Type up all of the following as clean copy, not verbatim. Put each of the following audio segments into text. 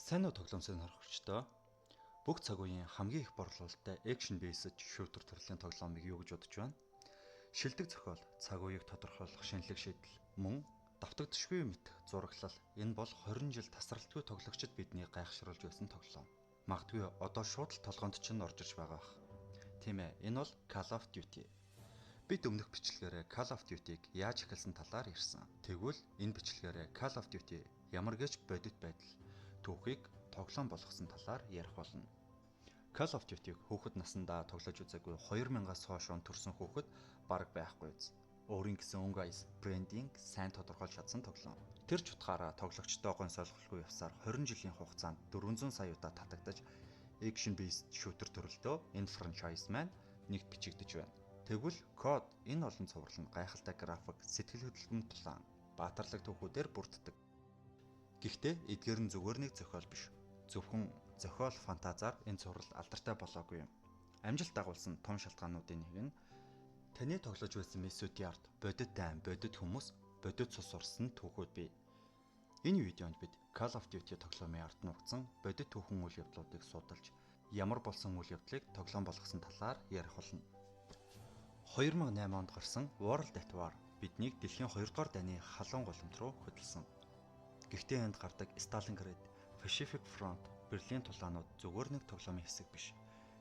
Сайн уу, тоглоом сонирхогчдоо. Бүх цаг үеийн хамгийн их борлуулалттай action based shooter төрлийн тоглоомыг юу гэж бодож байна? Шилдэг зохиол, цаг үеийг тодорхойлох шинэлэг шийдэл, мөн давтагдшгүй мэт зураглал. Энэ бол 20 жил тасралтгүй тоглогчид биднийг гайхшруулж байсан тоглоом. Магадгүй одоо шууд л толгоонд чинь орж ирж байгаа бах. Тийм ээ, энэ бол Call of Duty. Бид өмнөх бичлэгээрээ Call of Duty-г яаж эхэлсэн талаар ярьсан. Тэгвэл энэ бичлэгээрээ Call of Duty ямар гэж бодит байдал түүхийг тоглоом болгосон талаар ярих болно. Call of Duty-г хүүхэд насндаа тоглож үзээгүй 2000-аас хойш он төрсэн хүүхэд бараг байхгүй биз. Өөрийн гэсэн өнгө аяс, брендинг сайн тодорхойлж чадсан тоглоом. Тэр ч утгаараа тоглогчдоо гонсойлголгүй явсаар 20 жилийн хугацаанд 400 сая удаа татагдаж, action based shooter төрөлдөө энэ franchise маань нэгт бичигдэж байна. Тэгвэл COD энэ олон цуврал нь гайхалтай график, сэтгэл хөдлөмт тулаан, баатарлаг түүхүүдээр бүрддэг. Гэхдээ эдгээр нь зүгээр нэг зохиол биш. Зөвхөн зохиол фантазаар энэ цуврал алдартай болоогүй юм. Амжилт дагуулсан том шалтгаануудын нэг нь таны тоглож байсан мессүүдийн ард бодит дайн, бодит хүмүүс, бодит цус урсан түүхүүд бий. Энэ видеонд бид Call of Duty тоглоомын ард нуугдсан бодит түүхэн үйл явдлуудыг судалж, ямар болсон үйл явдлыг тоглоом болгосон талаар ярих болно. 2008 онд гарсан World at War биднийг дэлхийн 2 дугаар дайны халуун голомт руу хөдөлсөн. Гэхдээ энд гардаг Сталинград, Pacific Front, Берлин тулаанууд зүгээр нэг тоглоомын хэсэг биш.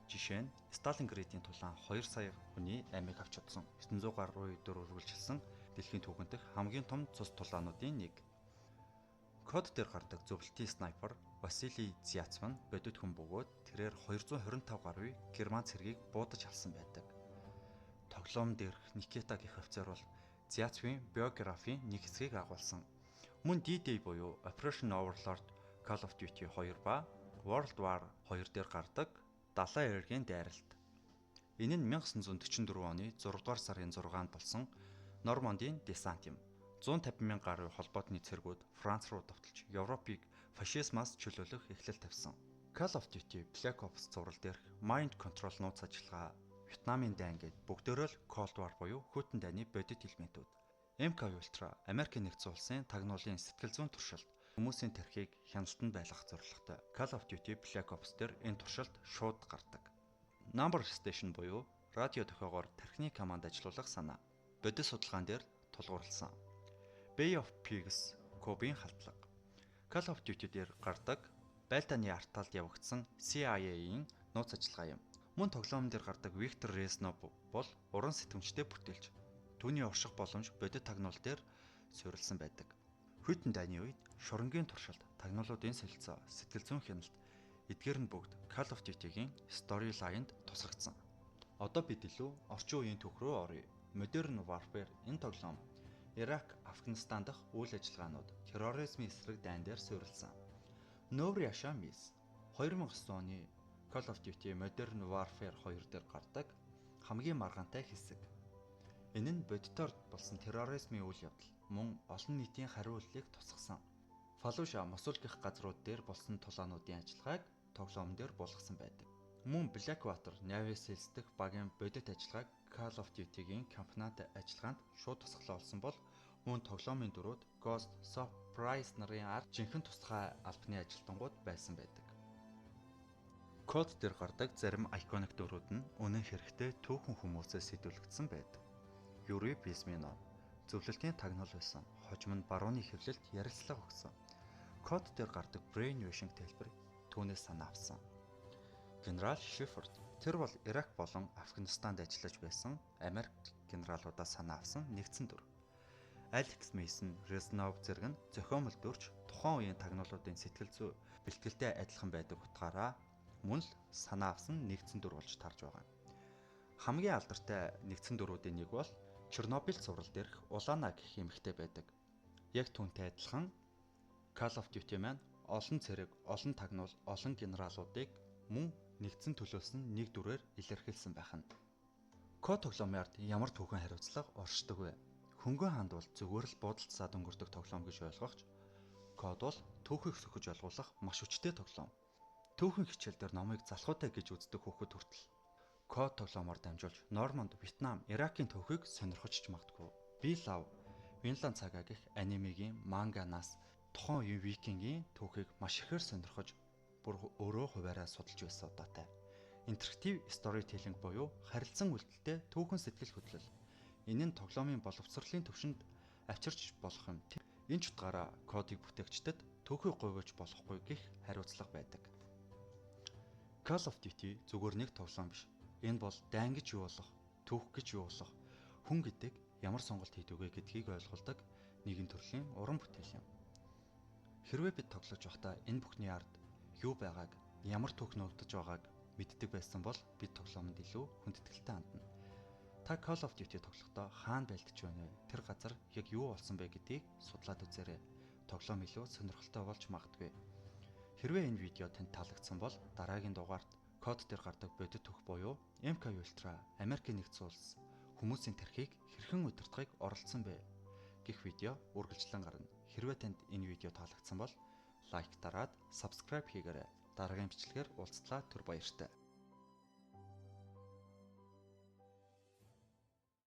Жишээ нь, Сталинградын тулаан 2 сая хүний амийг авч чадсан. 900 гаруй өдөр үргэлжилсэн дэлхийн түүхэн дэх хамгийн том цус тулаануудын нэг. COD дээр гардаг зөвлөлтийн снайпер Василий Зяцев нь бодит хүн бөгөөд тэрээр 225 гаруй герман цэргийг буудаж алсан байдаг. Тоглоом дээрх Никита гэх офицер бол Зяцевын биографийн нэг хэсгийг агуулсан. Мөн D-Day буюу Operation Overlord, Call of Duty 2 ба World War 2 дээр гардаг далайн эргийн дайралт. Энэ нь 1944 оны 6 дугаар сарын 6-нд болсон Нормандын десант юм. 150 мянган гаруй холбоотны цэргүүд Франц руу довтолж, Европыг фашизмаас чөлөөлөх эхлэл тавьсан. Call of Duty Black Ops цуврал дээрх Mind Control нууц ажиллагаа, Вьетнамын дайн гээд бүгдөө л Cold War буюу хүйтэн дайны бодит элементүүд. MK Ultra Америкийн нэгдсэн улсын тагнуулын сэтгэл зүйн туршилт, хүмүүсийн тархиыг хяналтанд байлгах зорилготой. Call of Duty Black Ops дээр энэ туршилт шууд гардаг. Number Station буюу радио дохиогоор тархины команд ажилуулах санаа бодит судалгаан дээр тулгуурласан. Bay of Pigs Кубын халдлага. Call of Duty дээр гардаг байлдааны ард талд явагдсан CIA-ийн нууц ажиллагаа юм. Мөн тоглоом дээр гардаг Виктор Резнов бол уран сэтгэмжтэй бүтээлч. Түүний орших боломж бодит тагнуул дээр суурилсан байдаг. Хүйтэн дайны үед шоронгийн туршилт, тагнуулуудын солилцоо, сэтгэл зүйн хяналт, эдгээр нь бүгд Call of Duty-гийн storyline-д тусгагдсан. Одоо бид илүү орчин үеийн түүх рүү оръё. Modern Warfare энэ тоглоом Ирак, Афганистан дахь үйл ажиллагаанууд, терроризмын эсрэг дайн дээр суурилсан. Нури Ашамис 2009 оны Call of Duty Modern Warfare 2 дээр гардаг хамгийн маргаантай хэсэг. Энэ нь бодитоор болсон терроризмын үйл явдал мөн олон нийтийн хариу үйлдлийг тусгасан. Фалужа, Мосул гэх газрууд дээр болсон тулаануудын ажиллагааг тоглоом дээр буулгасан байдаг. Мөн Blackwater, Navy Seals дэх багийн бодит ажиллагааг Call of Duty-гийн кампанит ажиллагаанд шууд тусгалаа олсон бол мөн тоглоомын дүрүүд Ghost, Soap, Price нарын ард жинхэнэ тусгай албаны ажилтнууд байсан байдаг. COD дээр гардаг зарим iconic дүрүүд нь үнэн хэрэгтээ түүхэн хүмүүсээс сэдвлэгдсэн байдаг. Юрий Безменов зөвлөлтийн тагнуул байсан. Хожим нь барууны хэвлэлд ярилцлага өгсөн. COD дээр гардаг brainwashing хэлбэр түүнээс санаа авсан. Генерал Шеффорд, тэр бол Ирак болон Афганистанд ажиллаж байсан Америк генералуудаас санаа авсан нэгдсэн дүр. Алекс Мейсон, Резнов зэрэг нь зохиомол дүрч тухайн үеийн тагнуулуудын сэтгэл зүй бэлтгэлтэй адилхан байдаг утгаараа мөн л санаа авсан нэгдсэн дүр болж тарж байгаа юм. Хамгийн алдартай нэгдсэн дүрүүдийн нэг бол Чернобыль цуврал дээрх Улана гэх эмэгтэй байдаг. Яг түүнтэй адилхан Call of Duty маань олон цэрэг, олон тагнуул, олон генералуудыг мөн нэгдсэн төлөөлсөн нэг дүрээр илэрхийлсэн байх нь. COD тоглоомын ард ямар түүхэн хариуцлага оршдог вэ? Хөнгөн хаанд бол зүгээр л буудалцсаад өнгөрдөг тоглоом гэж ойлгохч COD бол түүхийг сөхөж олгуулах маш хүчтэй тоглоом. Түүхэн хичээл дээр номыг залхуутай гэж үздэг хүүхэд хүртэл COD тоглоомоор дамжуулж Норманд, Вьетнам, Иракийн түүхийг сонирхож ч магадгүй. Be Love, Vinland Saga гэх анимегийн манганаас Тухайн үеийн викингийн түүхийг маш ихээр сонирхож бүр өөрөө хуваараа судалж байсан удаатай. Interactive storytelling буюу харилцан үйлдэлтэй түүхэн сэтгэл хөдлөл. Энэ нь тоглоомын боловсролын төвшөнд авчирч болох юм. Энэ ч утгаараа COD-ыг бүтээгчдэд түүхийг гуйвуулж болохгүй гэх хариуцлага байдаг. Call of Duty зүгээр нэг тоглоом биш. Энэ бол дайн гэж юу болох, түүх гэж юу болох, хүн гэдэг ямар сонголт хийдэг вэ гэдгийг ойлгуулдаг нэгэн төрлийн уран бүтээл юм. Хэрвээ бид тоглож байхдаа энэ бүхний ард юу байгааг, ямар түүх нуугдаж байгааг мэддэг байсан бол бид тоглоомонд илүү хүндэтгэлтэй хандна. Та Call of Duty тоглохдоо хаана байлдаж байна вэ? Тэр газар яг юу болсон бэ гэдгийг судлаад үзээрэй. Тоглоом илүү сонирхолтой болж магадгүй. Хэрвээ энэ видео танд таалагдсан бол дараагийн дугаарт COD дээр гардаг бодит түүх буюу MK Ultra Америкийн нэгдсэн улс хүмүүсийн тархийг хэрхэн удирдахыг оролдсон бэ гэх видео үргэлжлэн гарна. Хэрвээ танд энэ видео таалагдсан бол like дараад subscribe хийгээрэй. Дараагийн бичлэгээр уулзтлаа, түр баяртай.